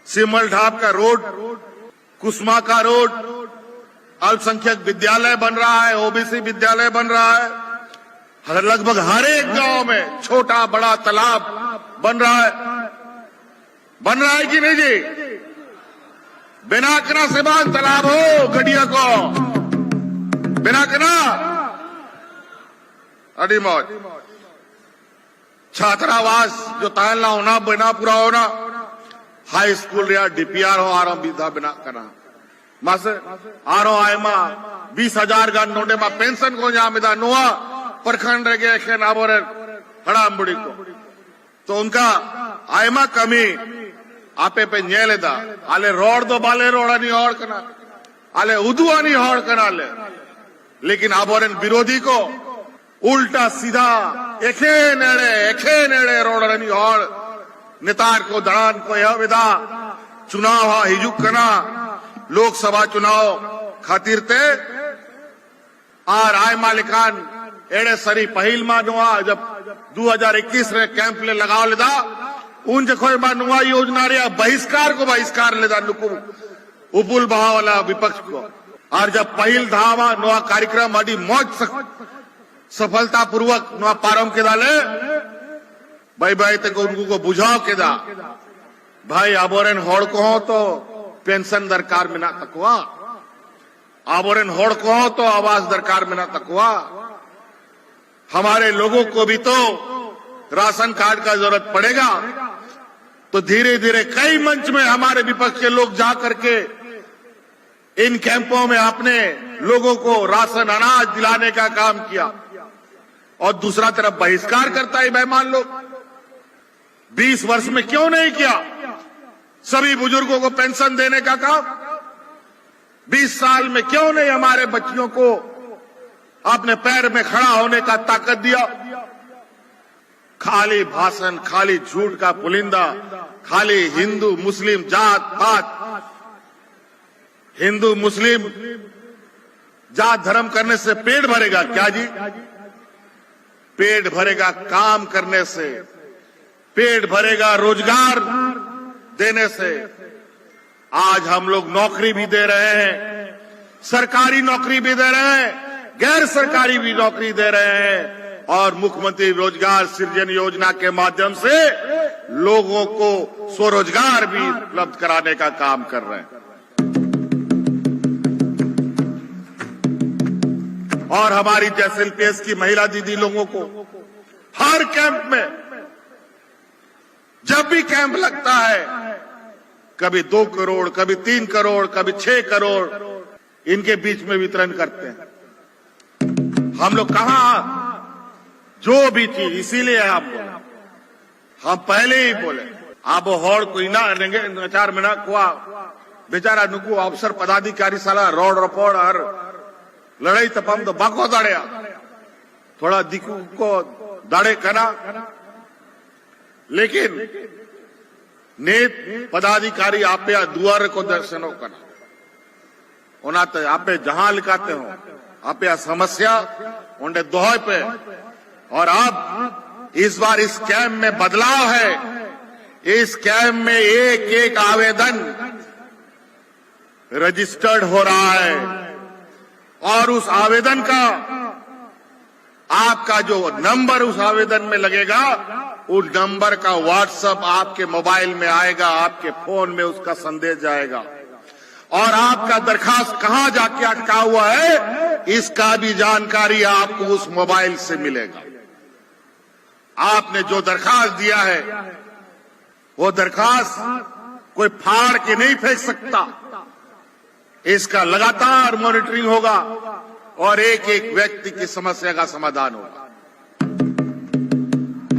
सिमल ढाब का रोड, कुसमा का रोड, अल्पसंख्यक विद्यालय बन रहा है, ओबीसी विद्यालय बन रहा है। हर, लगभग हर एक गांव में छोटा बड़ा तालाब बन रहा है। बन रहा है कि नहीं जी? ᱵᱮᱱᱟᱜ ᱠᱟᱱᱟ ᱥᱮ ᱵᱟᱝ ᱛᱟᱞᱟᱵ ᱦᱚᱸ, ᱜᱟᱹᱰᱭᱟᱹ ᱠᱚ? ᱵᱮᱱᱟᱜ ᱠᱟᱱᱟ? ᱟᱹᱰᱤ ᱢᱚᱡᱽ᱾ ᱪᱷᱟᱛᱨᱟᱵᱟᱥ ᱡᱚᱛᱟᱭᱮᱱ ᱞᱟ ᱚᱱᱟ ᱵᱮᱱᱟᱣ ᱯᱩᱨᱟᱣ ᱚᱱᱟ, ᱦᱟᱭ ᱥᱠᱩᱞ ᱨᱮᱭᱟᱜ ᱰᱤᱯᱤᱟᱨ ᱦᱚᱸ ᱟᱨᱦᱚᱸ ᱢᱤᱫ ᱫᱷᱟᱣ ᱵᱮᱱᱟᱜ ᱠᱟᱱᱟ᱾ ᱢᱟᱥᱮ, ᱟᱨᱦᱚᱸ ᱟᱭᱢᱟ ᱵᱤᱥ ᱦᱟᱡᱟᱨ ᱜᱟᱱ ᱱᱚᱰᱮ ᱢᱟ ᱯᱮᱱᱥᱚᱱ ᱠᱚ ᱧᱟᱢ ᱮᱫᱟ ᱱᱚᱣᱟ ᱯᱨᱚᱠᱷᱚᱸᱰ ᱨᱮᱜᱮ ᱮᱠᱷᱮᱱ ᱟᱵᱚᱨᱮᱱ ᱦᱟᱲᱟᱢ ᱵᱩᱲᱦᱤ ᱠᱚ᱾ ᱛᱚ ᱚᱱᱠᱟ ᱟᱭᱢᱟ ᱠᱟᱹᱢᱤ ᱟᱯᱮ ᱯᱮ ᱧᱮᱞ ᱮᱫᱟ᱾ ᱟᱞᱮ ᱨᱚᱲ ᱫᱚ ᱵᱟᱞᱮ ᱨᱚᱲ ᱟᱹᱱᱤᱡ ᱦᱚᱲ ᱠᱟᱱᱟ, ᱟᱞᱮ ᱩᱫᱩᱜ ᱟᱹᱱᱤᱡ ᱦᱚᱲ ᱠᱟᱱᱟᱞᱮ, ᱞᱮᱠᱤᱱ ᱟᱵᱚᱨᱮᱱ ᱵᱤᱨᱳᱫᱷᱤ ᱠᱚ ᱩᱞᱴᱟ ᱥᱤᱫᱷᱟ ᱮᱠᱷᱮᱱ ᱮᱲᱮ, ᱮᱠᱷᱮᱱ ᱮᱲᱮ ᱨᱚᱲ ᱨᱮᱱᱤᱡ ᱦᱚᱲ ᱱᱮᱛᱟᱨ ᱠᱚ ᱫᱟᱬᱟᱱ ᱠᱚ ᱮᱦᱚᱵ ᱮᱫᱟ᱾ ᱪᱩᱱᱟᱣ ᱦᱟᱸᱜ ᱦᱤᱡᱩᱜ ᱠᱟᱱᱟ, ᱞᱳᱠᱥᱚᱵᱷᱟ ᱪᱩᱱᱟᱣ ᱠᱷᱟᱹᱛᱤᱨ ᱛᱮ᱾ ᱟᱨ ᱟᱭᱢᱟ ᱞᱮᱠᱟᱱ ᱮᱲᱮ ᱥᱟᱹᱨᱤ᱾ ᱯᱟᱹᱦᱤᱞ ᱢᱟ ᱱᱚᱣᱟ ᱡᱟᱵ ᱫᱩ ᱦᱟᱡᱟᱨ ᱤᱠᱤᱥ ᱨᱮ ᱠᱮᱢᱯ ᱞᱮ ᱞᱟᱜᱟᱣ ᱞᱮᱫᱟ, ᱩᱱ ᱡᱚᱠᱷᱚᱡ ᱢᱟ ᱱᱚᱣᱟ ᱭᱳᱡᱱᱟ ᱨᱮᱭᱟᱜ ᱵᱟᱦᱤᱥᱠᱟᱨ ᱠᱚ ᱵᱟᱦᱤᱥᱠᱟᱨ ᱞᱮᱫᱟ ᱱᱩᱠᱩ ᱩᱯᱩᱞ ᱵᱟᱦᱟ ᱣᱟᱞᱟ ᱵᱤᱯᱚᱠᱥ ᱠᱚ᱾ ᱟᱨ ᱡᱟᱵ ᱯᱟᱹᱦᱤᱞ ᱫᱷᱟᱣ ᱱᱚᱣᱟ ᱠᱟᱨᱭᱚᱠᱨᱚᱢ ᱟᱹᱰᱤ ᱢᱚᱡᱽ ᱥᱟ-, ᱥᱚᱯᱷᱚᱞᱛᱟ ᱯᱩᱨᱣᱚᱠ ᱱᱚᱣᱟ ᱯᱟᱨᱚᱢ ᱠᱮᱫᱟ ᱞᱮ, ᱵᱟᱹᱭ ᱵᱟᱹᱭ ᱛᱮᱠᱚ ᱩᱱᱠᱩ ᱠᱚ ᱵᱩᱡᱷᱟᱹᱣ ᱠᱮᱫᱟ, ᱵᱷᱟᱭ, ᱟᱵᱚᱨᱮᱱ ᱦᱚᱲ ᱠᱚᱦᱚᱸ ᱛᱚ ᱯᱮᱱᱥᱚᱱ ᱫᱚᱨᱠᱟᱨ ᱢᱮᱱᱟᱜ ᱛᱟᱠᱚᱣᱟ, ᱟᱵᱚᱨᱮᱱ ᱦᱚᱲ ᱠᱚᱦᱚᱸ ᱛᱚ ᱟᱵᱟᱥ ᱫᱚᱨᱠᱟᱨ ᱢᱮᱱᱟᱜ ᱛᱟᱠᱚᱣᱟ, हमारे लोगों को भी तो राशन कार्ड का जरूरत पड़ेगा। तो धीरे धीरे कई मंच में हमारे विपक्ष के लोग जा करके इन कैंपों में अपने लोगों को राशन अनाज दिलाने का काम किया और दूसरा तरफ बहिष्कार करता है बेईमान लोग। बीस वर्ष में क्यों नहीं किया सभी बुजुर्गों को पेंशन देने का काम? बीस साल में क्यों नहीं हमारे बच्चियों को अपने पैर में खड़ा होने का ताकत दिया? खाली भाषण, खाली झूठ का पुलिंदा, खाली हिंदू मुस्लिम जात पात, हिंदू मुस्लिम जात धर्म करने से पेट भरेगा क्या जी? पेट भरेगा काम करने से, पेट भरेगा रोजगार देने से। आज हम लोग नौकरी भी दे रहे हैं, सरकारी नौकरी भी दे रहे हैं, गैर सरकारी भी नौकरी दे रहे हैं और मुख्यमंत्री रोजगार सृजन योजना के माध्यम से लोगों को स्वरोजगार भी उपलब्ध कराने का काम कर रहे हैं। और हमारी जैसे एलपीएस की महिला दीदी लोगों को हर कैंप में, जब भी कैंप लगता है, कभी दो करोड़, कभी तीन करोड़, कभी छह करोड़ इनके बीच में वितरण करते हैं। हम लोग कहाँ, जो भी चीज, इसीलिए हम बोले, हम पहले ही बोले, ᱟᱵᱚ ᱦᱚᱲ ᱠᱚ ᱤᱱᱟᱹᱜ ᱨᱮᱸᱜᱮᱡ ᱱᱟᱪᱟᱨ ᱢᱮᱱᱟᱜ ᱠᱚᱣᱟ, ᱵᱮᱪᱟᱨᱟ ᱱᱩᱠᱩ ᱚᱯᱷᱤᱥᱟᱨ ᱯᱚᱫᱟᱫᱷᱤᱠᱟᱨᱤ ᱥᱟᱞᱟᱜ ᱨᱚᱲ ᱨᱚᱯᱚᱲ ᱟᱨ ᱞᱟᱹᱲᱦᱟᱹᱭ ᱛᱟᱯᱟᱢ ᱫᱚ ᱵᱟᱠᱚ ᱫᱟᱲᱮᱭᱟᱜᱼᱟ᱾ ᱛᱷᱚᱲᱟ ᱫᱤᱠᱩ ᱠᱚ ᱫᱟᱲᱮᱜ ᱠᱟᱱᱟ, ᱞᱮᱠᱤᱱ ᱱᱤᱛ ᱯᱚᱫᱟᱫᱷᱤᱠᱟᱨᱤ ᱟᱯᱮᱭᱟᱜ ᱫᱩᱣᱟᱨ ᱨᱮᱠᱚ ᱥᱮᱱᱚᱜ ᱠᱟᱱᱟ᱾ ᱚᱱᱟᱛᱮ ᱟᱯᱮ ᱡᱟᱦᱟᱸ ᱞᱮᱠᱟᱛᱮ ᱦᱚᱸ ᱟᱯᱮᱭᱟᱜ ᱥᱚᱢᱚᱥᱭᱟ ᱚᱸᱰᱮ ᱫᱚᱦᱚᱭ ᱯᱮ᱾ और अब इस बार इस कैंप में बदलाव है। इस कैंप में एक एक आवेदन रजिस्टर्ड हो रहा है और उस आवेदन का, आपका जो नंबर उस आवेदन में लगेगा, उस नंबर का WhatsApp आपके मोबाइल में आएगा, आपके फोन में उसका संदेश जाएगा और आपका दरखास्त कहां जाके अटका हुआ है, इसका भी जानकारी आपको उस मोबाइल से मिलेगा। आपने जो दरखास्त दिया है, वो दरखास्त कोई फाड़ के नहीं फेंक सकता। इसका लगातार मॉनिटरिंग होगा और एक एक व्यक्ति की समस्या का समाधान होगा।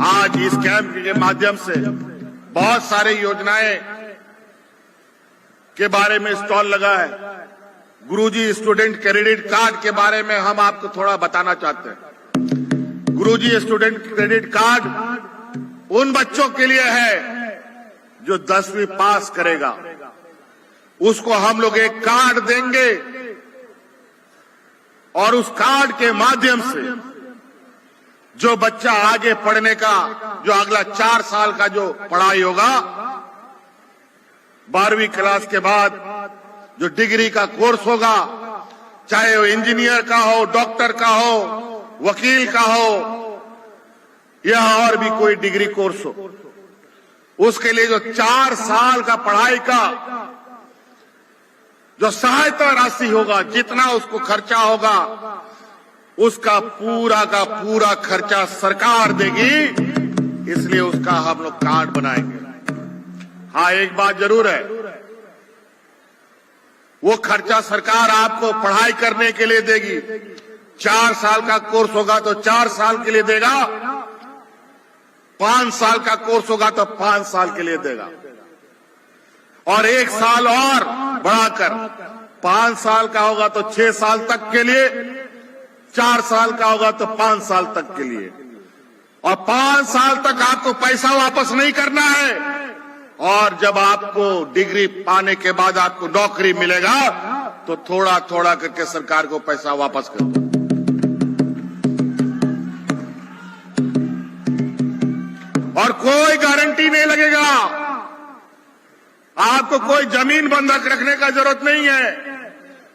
आज इस कैंप के माध्यम से बहुत सारे योजनाएं के बारे में स्टॉल लगा है। गुरुजी स्टूडेंट क्रेडिट कार्ड के बारे में हम आपको थोड़ा बताना चाहते हैं। गुरुजी स्टूडेंट क्रेडिट कार्ड उन बच्चों के लिए है जो दसवीं पास करेगा, उसको हम लोग एक कार्ड देंगे और उस कार्ड के माध्यम से जो बच्चा आगे पढ़ने का, जो अगला चार साल का जो पढ़ाई होगा, बारहवीं क्लास के बाद जो डिग्री का कोर्स होगा, चाहे वो इंजीनियर का हो, डॉक्टर का हो, वकील का हो, या और भी कोई डिग्री कोर्स हो, उसके लिए जो चार साल का पढ़ाई का जो सहायता राशि होगा, जितना उसको खर्चा होगा, उसका पूरा का पूरा खर्चा सरकार देगी, इसलिए उसका हम लोग कार्ड बनाएंगे। हाँ, एक बात जरूर है, वो खर्चा सरकार आपको पढ़ाई करने के लिए देगी। चार साल का कोर्स होगा तो चार साल के लिए देगा, पांच साल का कोर्स होगा तो पांच साल के लिए देगा, और एक साल और बढ़ाकर पांच साल का होगा तो छह साल तक के लिए, चार साल का होगा तो पांच साल तक के लिए, और पांच साल तक आपको पैसा वापस नहीं करना है। और जब आपको डिग्री पाने के बाद आपको नौकरी मिलेगा, तो थोड़ा थोड़ा करके सरकार को पैसा वापस कर दो। और कोई गारंटी नहीं लगेगा, आपको कोई जमीन बंधक रखने का जरूरत नहीं है,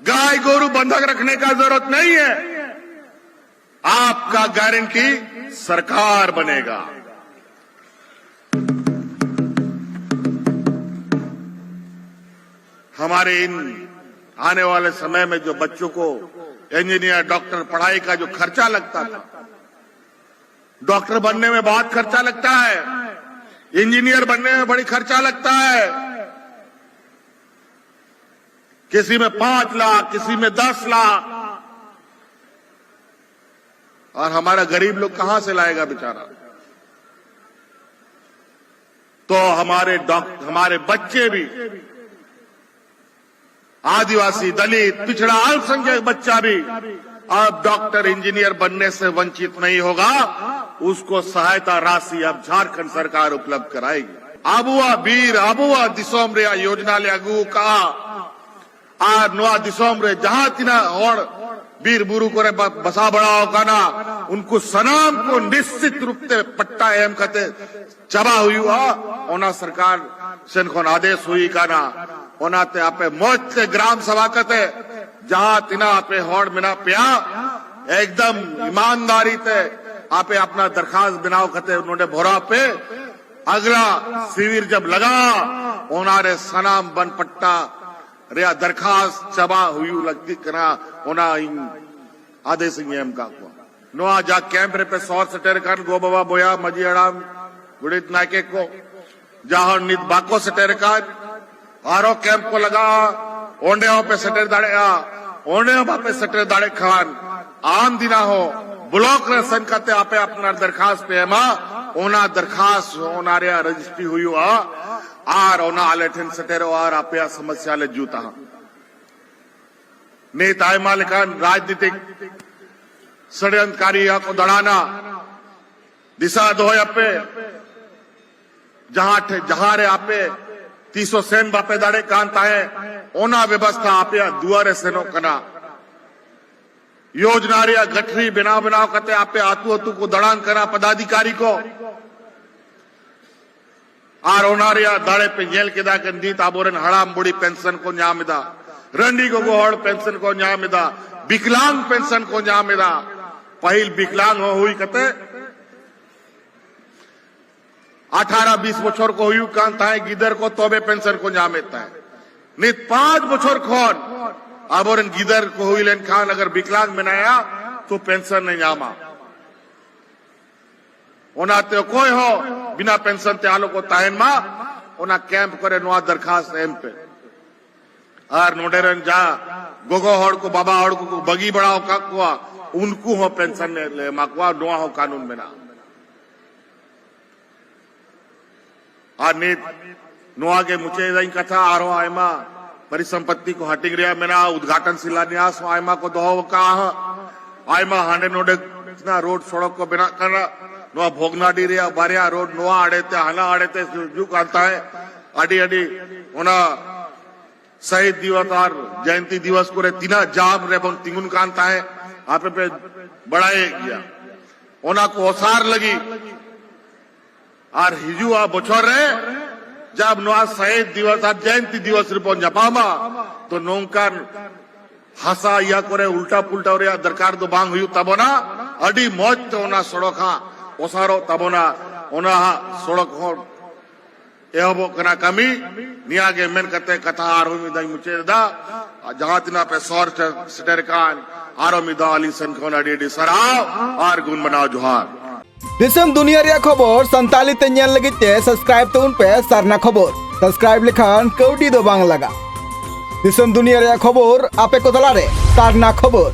गाय गोरू बंधक रखने का जरूरत नहीं है। आपका गारंटी सरकार बनेगा। हमारे इन आने वाले समय में जो बच्चों को इंजीनियर, डॉक्टर पढ़ाई का जो खर्चा लगता था, डॉक्टर बनने में बहुत खर्चा लगता है, इंजीनियर बनने में बड़ी खर्चा लगता है, किसी में पांच लाख, किसी में दस लाख। और हमारा गरीब लोग कहां से लाएगा बेचारा? तो हमारे डॉक्टर, हमारे बच्चे भी, आदिवासी, दलित, पिछड़ा, अल्पसंख्यक बच्चा भी अब डॉक्टर, इंजीनियर बनने से वंचित नहीं होगा। उसको सहायता राशि अब झारखंड सरकार उपलब्ध कराएगी। ᱟᱵᱚᱣᱟᱜ ᱵᱤᱨ, ᱟᱵᱚᱣᱟᱜ ᱫᱤᱥᱚᱢ ᱨᱮᱭᱟᱜ ᱭᱳᱡᱽᱱᱟ ᱞᱮ ᱟᱹᱜᱩ ᱟᱠᱟᱫᱼᱟ᱾ ᱟᱨ ᱱᱚᱣᱟ ᱫᱤᱥᱚᱢ ᱨᱮ ᱡᱟᱦᱟᱸ ᱛᱤᱱᱟᱹᱜ ᱦᱚᱲ ᱵᱤᱨ ᱵᱩᱨᱩ ᱠᱚᱨᱮ ᱵᱟ-, ᱵᱟᱥᱟ ᱵᱟᱲᱟ ᱟᱠᱟᱱᱟ, ᱩᱱᱠᱩ ᱥᱟᱱᱟᱢ ᱠᱚ ᱱᱤᱥᱪᱤᱛ ᱨᱩᱯ ᱛᱮ ᱯᱟᱴᱴᱟ ᱮᱢ ᱠᱟᱛᱮ ᱪᱟᱵᱟ ᱦᱩᱭᱩᱜᱼᱟ᱾ ᱚᱱᱟ ᱥᱚᱨᱠᱟᱨ ᱥᱮᱱ ᱠᱷᱚᱱ ᱟᱫᱮᱥ ᱦᱩᱭ ᱟᱠᱟᱱᱟ᱾ ᱚᱱᱟᱛᱮ ᱟᱯᱮ ᱢᱚᱡᱽ ᱛᱮ ᱜᱨᱟᱢ ᱥᱟᱵᱷᱟ ᱠᱟᱛᱮ ᱡᱟᱦᱟᱸ ᱛᱤᱱᱟᱹᱜ ᱟᱯᱮ ᱦᱚᱲ ᱢᱮᱱᱟᱜ ᱯᱮᱭᱟ, ᱮᱠᱫᱚᱢ ᱤᱢᱟᱱᱫᱟᱨᱤ ᱛᱮ ᱟᱯᱮ ᱟᱯᱱᱟ ᱫᱟᱨᱠᱷᱟᱥᱛ ᱵᱮᱱᱟᱣ ᱠᱟᱛᱮ ᱱᱚᱰᱮ ᱵᱷᱚᱨᱟᱣ ᱯᱮ᱾ ᱟᱜᱽᱞᱟ ᱥᱤᱵᱤᱨ ᱡᱟᱵ ᱞᱟᱜᱟ, ᱚᱱᱟᱨᱮ ᱥᱟᱱᱟᱢ ᱵᱚᱱ ᱯᱟᱴᱴᱟ ᱨᱮᱭᱟᱜ ᱫᱟᱨᱠᱷᱟᱥᱛ ᱪᱟᱵᱟ ᱦᱩᱭᱩᱜ ᱞᱟᱹᱠᱛᱤᱜ ᱠᱟᱱᱟ᱾ ᱚᱱᱟ ᱤᱧ ᱟᱫᱮᱥ ᱤᱧ ᱮᱢ ᱠᱟᱜ ᱠᱚᱣᱟ᱾ ᱱᱚᱣᱟ ᱡᱟ ᱠᱮᱢᱯ ᱨᱮᱯᱮ ᱥᱚᱦᱚᱨ ᱥᱮᱴᱮᱨ ᱟᱠᱟᱱ ᱜᱚ ᱵᱟᱵᱟ ᱵᱚᱭᱦᱟ ᱢᱟᱹᱡᱷᱤ ᱦᱟᱲᱟᱢ ᱜᱚᱰᱮᱛ ᱱᱟᱭᱠᱮ ᱠᱚ, ᱡᱟᱦᱟᱸ ᱱᱤᱛ ᱵᱟᱠᱚ ᱥᱮᱴᱮᱨ ᱟᱠᱟᱱ, ᱟᱨᱚ ᱠᱮᱢᱯ ᱠᱚ ᱞᱟᱜᱟᱜᱼᱟ, ᱚᱸᱰᱮ ᱦᱚᱸᱯᱮ ᱥᱮᱴᱮᱨ ᱫᱟᱲᱮᱭᱟᱜᱼᱟ᱾ ᱚᱸᱰᱮ ᱦᱚᱸ ᱵᱟᱯᱮ ᱥᱮᱴᱮᱨ ᱫᱟᱲᱮᱭᱟᱜ ᱠᱷᱟᱱ ᱟᱢ ᱫᱤᱱᱟ ᱦᱚᱸ ᱵᱞᱚᱠ ᱨᱮ ᱥᱮᱱ ᱠᱟᱛᱮ ᱟᱯᱮ ᱟᱯᱱᱟᱨ ᱫᱟᱨᱠᱷᱟᱥᱛ ᱯᱮ ᱮᱢᱟ᱾ ᱚᱱᱟ ᱫᱟᱨᱠᱷᱟᱥᱛ ᱚᱱᱟ ᱨᱮᱭᱟᱜ ᱨᱮᱡᱤᱥᱴᱨᱤ ᱦᱩᱭᱩᱜᱼᱟ ᱟᱨ ᱚᱱᱟ ᱟᱞᱮ ᱴᱷᱮᱱ ᱥᱮᱴᱮᱨᱚᱜᱼᱟ ᱟᱨ ᱟᱯᱮᱭᱟᱜ ᱥᱚᱢᱚᱥᱥᱟ ᱞᱮ ᱡᱩᱛᱟ ᱦᱟᱸᱜ᱾ ᱱᱤᱛ ᱟᱭᱢᱟ ᱞᱮᱠᱟᱱ ᱨᱟᱡᱽᱱᱤᱛᱤᱠ ᱥᱟᱰᱮᱱᱛᱠᱟᱨᱤᱭᱟ ᱠᱚ ᱫᱟᱬᱟᱱᱟ᱾ ᱫᱤᱥᱟᱹ ᱫᱚᱦᱚᱭᱟᱯᱮ, ᱡᱟᱦᱟᱸ ᱴᱷᱮ-, ᱡᱟᱦᱟᱸ ᱨᱮ ᱟᱯᱮ ᱛᱤᱥ ᱦᱚᱸ ᱥᱮᱱ ᱵᱟᱯᱮ ᱫᱟᱲᱮᱜ ᱠᱟᱱ ᱛᱟᱦᱮᱸ, ᱚᱱᱟ ᱵᱮᱵᱚᱥᱛᱷᱟ ᱟᱯᱮᱭᱟᱜ ᱫᱩᱣᱟᱨᱮ ᱥᱮᱱᱚᱜ ᱠᱟᱱᱟ᱾ ᱭᱳᱡᱽᱱᱟ ᱨᱮᱭᱟᱜ ᱜᱟᱹᱴᱷᱨᱤ ᱵᱮᱱᱟᱣ ᱵᱮᱱᱟᱣ ᱠᱟᱛᱮ ᱟᱯᱮ ᱟᱹᱛᱩ ᱟᱹᱛᱩ ᱠᱚ ᱫᱟᱬᱟᱱ ᱠᱟᱱᱟ ᱯᱚᱫᱟᱫᱷᱤᱠᱟᱨᱤ ᱠᱚ᱾ ᱟᱨ ᱚᱱᱟ ᱨᱮᱭᱟᱜ ᱫᱟᱲᱮ ᱯᱮ ᱧᱮᱞ ᱠᱮᱫᱟ ᱠᱤ ᱱᱤᱛ ᱟᱵᱚᱨᱮᱱ ᱦᱟᱲᱟᱢ ᱵᱩᱲᱦᱤ ᱯᱮᱱᱥᱚᱱ ᱠᱚ ᱧᱟᱢ ᱮᱫᱟ, ᱨᱟᱺᱰᱤ ᱜᱚᱜᱚ ᱦᱚᱲ ᱯᱮᱱᱥᱚᱱ ᱠᱚ ᱧᱟᱢ ᱮᱫᱟ, ᱵᱤᱠᱞᱟᱝ ᱯᱮᱱᱥᱚᱱ ᱠᱚ ᱧᱟᱢ ᱮᱫᱟ᱾ ᱯᱟᱹᱦᱤᱞ ᱵᱤᱠᱞᱟᱝ ᱦᱚᱸ ᱦᱩᱭ ᱠᱟᱛᱮ ᱟᱴᱷᱟᱨᱚ ᱵᱤᱥ ᱵᱚᱪᱷᱚᱨ ᱠᱚ ᱦᱩᱭᱩᱜ ᱠᱟᱱ ᱛᱟᱦᱮᱸᱫ ᱜᱤᱫᱟᱹᱨ ᱠᱚ, ᱛᱚᱵᱮ ᱯᱮᱱᱥᱚᱱ ᱠᱚ ᱧᱟᱢᱮᱫ ᱛᱟᱦᱮᱸᱫ᱾ ᱱᱤᱛ ᱯᱟᱸᱪ ᱵᱚᱪᱷᱚᱨ ᱠᱷᱚᱱ ᱟᱵᱚᱨᱮᱱ ᱜᱤᱫᱟᱹᱨ ᱠᱚ ᱦᱩᱭ ᱞᱮᱱᱠᱷᱟᱱ ᱟᱜᱟᱨ ᱵᱤᱠᱞᱟᱝ ᱢᱮᱱᱟᱭᱟ ᱛᱚ ᱯᱮᱱᱥᱚᱱ ᱮ ᱧᱟᱢᱟ᱾ ᱚᱱᱟᱛᱮ ᱚᱠᱚᱭ ᱦᱚᱸ ᱵᱤᱱᱟ ᱯᱮᱱᱥᱚᱱ ᱛᱮ ᱟᱞᱚ ᱠᱚ ᱛᱟᱦᱮᱱ ᱢᱟ, ᱚᱱᱟ ᱠᱮᱢᱯ ᱠᱚᱨᱮ ᱱᱚᱣᱟ ᱫᱟᱨᱠᱷᱟᱥᱛ ᱮᱢ ᱯᱮ᱾ ᱟᱨ ᱱᱚᱰᱮ ᱨᱮᱱ ᱡᱟ ᱜᱚᱜᱚ ᱦᱚᱲ ᱠᱚ, ᱵᱟᱵᱟ ᱦᱚᱲ ᱠᱚ ᱠᱚ ᱵᱟᱹᱜᱤ ᱵᱟᱲᱟ ᱟᱠᱟᱫ ᱠᱚᱣᱟ, ᱩᱱᱠᱩ ᱦᱚᱸ ᱯᱮᱱᱥᱚᱱ ᱞᱮ ᱮᱢᱟ ᱠᱚᱣᱟ᱾ ᱱᱚᱣᱟ ᱦᱚᱸ ᱠᱟᱹᱱᱩᱱ ᱢᱮᱱᱟᱜᱼᱟ᱾ ᱟᱨ ᱱᱤᱛ ᱱᱚᱣᱟ ᱜᱮ ᱢᱩᱪᱟᱹᱫ ᱮᱫᱟᱹᱧ ᱠᱟᱛᱷᱟ᱾ ᱟᱨᱦᱚᱸ ᱟᱭᱢᱟ ᱯᱚᱨᱤᱥᱚᱢᱯᱚᱛᱛᱤ ᱠᱚ ᱦᱟᱹᱴᱤᱧ ᱨᱮᱭᱟᱜ ᱢᱮᱱᱟᱜᱼᱟ, ᱩᱫᱽᱜᱷᱟᱴᱚᱱ ᱥᱤᱞᱟᱱᱭᱟᱥ ᱦᱚᱸ ᱟᱭᱢᱟ ᱠᱚ ᱫᱚᱦᱚ ᱟᱠᱟᱫᱼᱟ ᱦᱟᱸᱜ᱾ ᱟᱭᱢᱟ ᱦᱟᱸᱰᱮ ᱱᱚᱰᱮ ᱨᱳᱰ ᱥᱚᱲᱚᱠ ᱠᱚ ᱵᱮᱱᱟᱜ ᱠᱟᱱᱟ᱾ ᱱᱚᱣᱟ ᱵᱷᱚᱜᱽᱱᱟᱰᱤ ᱨᱮᱭᱟᱜ ᱵᱟᱨᱭᱟ ᱨᱳᱰ ᱱᱚᱣᱟ ᱟᱲᱮᱛᱮ ᱦᱟᱱᱟ ᱟᱲᱮᱛᱮ ᱦᱤᱡᱩᱜ ᱠᱟᱱ ᱛᱟᱦᱮᱸᱫ, ᱟᱹᱰᱤ ᱟᱹᱰᱤ ᱚᱱᱟ ᱥᱟᱦᱤᱫ ᱫᱤᱵᱚᱥ ᱟᱨ ᱡᱚᱭᱚᱱᱛᱤ ᱫᱤᱵᱚᱥ ᱠᱚᱨᱮ ᱛᱤᱱᱟᱹᱜ ᱡᱟᱢ ᱨᱮᱵᱚᱱ ᱛᱤᱸᱜᱩᱱ ᱠᱟᱱ ᱛᱟᱦᱮᱸᱫ, ᱟᱯᱮ ᱯᱮ ᱵᱟᱲᱟᱭᱮᱫ ᱜᱮᱭᱟ᱾ ᱚᱱᱟ ᱠᱚ ᱚᱥᱟᱨ ᱞᱟᱹᱜᱤᱫ ᱟᱨ ᱦᱤᱡᱩᱜᱼᱟ ᱵᱚᱪᱷᱚᱨ ᱨᱮ ᱡᱟᱵ ᱱᱚᱣᱟ ᱥᱟᱦᱤᱫ ᱫᱤᱵᱚᱥ ᱟᱨ ᱡᱚᱭᱚᱱᱛᱤ ᱫᱤᱵᱚᱥ ᱨᱮᱵᱚᱱ ᱧᱟᱯᱟᱢᱟ, ᱛᱚ ᱱᱚᱝᱠᱟᱱ ᱦᱟᱥᱟ ᱤᱭᱟᱹ ᱠᱚᱨᱮ ᱩᱞᱴᱟ ᱯᱩᱞᱴᱟ ᱨᱮᱭᱟᱜ ᱫᱚᱨᱠᱟᱨ ᱫᱚ ᱵᱟᱝ ᱦᱩᱭᱩᱜ ᱛᱟᱵᱚᱱᱟ᱾ ᱟᱹᱰᱤ ᱢᱚᱡᱽ ᱛᱮ ᱚᱱᱟ ᱥᱚᱲᱚᱠ ᱦᱟᱸᱜ ᱚᱥᱟᱨᱚᱜ ᱛᱟᱵᱚᱱᱟ᱾ ᱚᱱᱟ ᱦᱟᱸᱜ ᱥᱚᱲᱚᱠ ᱦᱚᱸ ᱮᱦᱚᱵᱚᱜ ᱠᱟᱱᱟ ᱠᱟᱹᱢᱤ᱾ ᱱᱤᱭᱟᱹ ᱜᱮ ᱢᱮᱱ ᱠᱟᱛᱮ ᱠᱟᱛᱷᱟ ᱟᱨᱦᱚᱸ ᱢᱤᱫ ᱫᱷᱟᱣ ᱤᱧ ᱢᱩᱪᱟᱹᱫ ᱮᱫᱟ᱾ ᱟᱨ ᱡᱟᱦᱟᱸ ᱛᱤᱱᱟᱹᱜ ᱯᱮ ᱥᱚᱦᱚᱨ ᱥᱮᱴᱮᱨ ᱟᱠᱟᱱ, ᱟᱨᱦᱚᱸ ᱢᱤᱫ ᱫᱷᱟᱣ ᱟᱹᱞᱤᱧ ᱥᱮᱱ ᱠᱷᱚᱱ ᱟᱹᱰᱤ ᱟᱹᱰᱤ ᱥᱟᱨᱦᱟᱣ ᱟᱨ ᱜᱩᱱ ᱢᱟᱱᱟᱣ ᱡᱚᱦᱟᱨ᱾ ᱫᱤᱥᱚᱢ ᱫᱩᱱᱤᱭᱟᱹ ᱨᱮᱭᱟᱜ ᱠᱷᱚᱵᱚᱨ ᱥᱟᱱᱛᱟᱲᱤ ᱛᱮ ᱧᱮᱞ ᱞᱟᱹᱜᱤᱫ ᱛᱮ ᱥᱟᱵᱥᱠᱨᱟᱭᱤᱵ ᱛᱟᱵᱚᱱ ᱯᱮ ᱥᱟᱨᱱᱟ ᱠᱷᱚᱵᱚᱨ᱾ ᱥᱟᱵᱥᱠᱨᱟᱭᱤᱵ ᱞᱮᱠᱷᱟᱱ ᱠᱟᱹᱣᱰᱤ ᱫᱚ ᱵᱟᱝ ᱞᱟᱜᱟᱜᱼᱟ᱾ ᱫᱤᱥᱚᱢ ᱫᱩᱱᱤᱭᱟᱹ ᱨᱮᱭᱟᱜ ᱠᱷᱚᱵᱚᱨ ᱟᱯᱮ ᱠᱚ ᱛᱟᱞᱟᱨᱮ ᱥᱟᱨᱱᱟ ᱠᱷᱚᱵᱚᱨ᱾